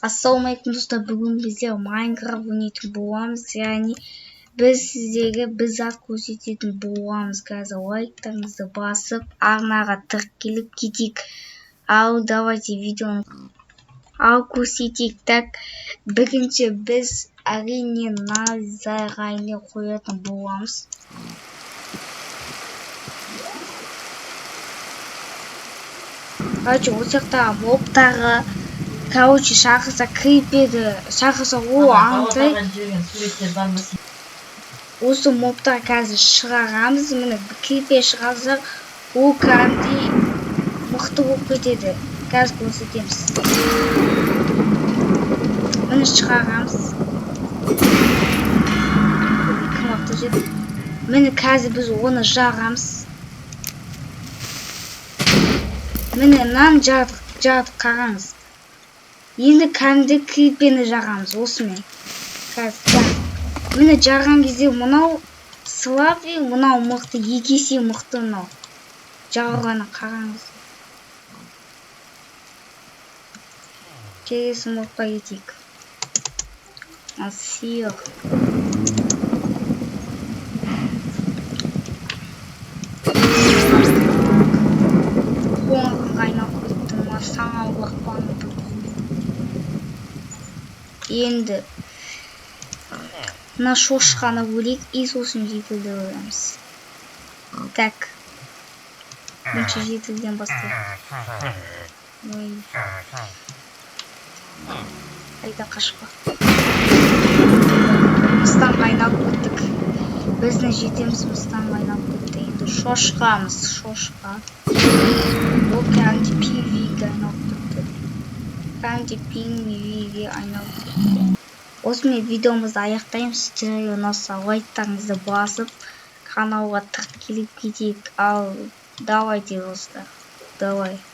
Ассалаумағалейкум, достар! Бүгін біздер Майнкрафт ойнайтын боламыз, яғни біз сіздерге бір зат көрсететін боламыз. Қазір лайктарыңызды басып, арнаға тіркеліп кетейік. Ал давайте видеоны ал көрсетейік. Так, бірінші біз, әрине, найзағайны қоятын боламыз. Короче, осы жақтағы мобтарға, короче, шақырса, криперді шақырса, о аңдай. Жіберген суреттер бар ма? Осы мобтар қазір шығарамыз. Міне, крипер шығарсақ, ол кәдімгідей мықты болып кетеді. Қазір көрсетеміз. Міне, шығарамыз. Кім мықты жеді? Міне, қазір біз оны жағамыз. Міне, мынаны жардық, жардық, қараңыз. Енді кәдімгідей криперні жағамыз осымен. Қазір жардық. Міне, жарған кезде мынау слабый, мынау мықты, екі есе мықты. Мынау жағылғаны, қараңыз. Келесі модқа кетейік. Сиыр. Қоңырға айналып кетті ма, саңылаулық па? Енді мына шошқаны өлейік и сосын жетілді өлеміз. Так, бірінші жетілден бастайық. Ой, қайда, қашпа! Мыстанға айналып кеттік. Біздің жетеміз мыстанға айналып кетті. Енді шошқамыз, шошқа. Ол кәдімгідей пингвинге айналып кетті, кәдімгідей пингвинге айналып кетті. Осымен видеомызды аяқтаймыз. Сіздерге ұнаса, лайктарыңызды басып, каналға тіркеліп кетейік. Ал давайте, достар, давай.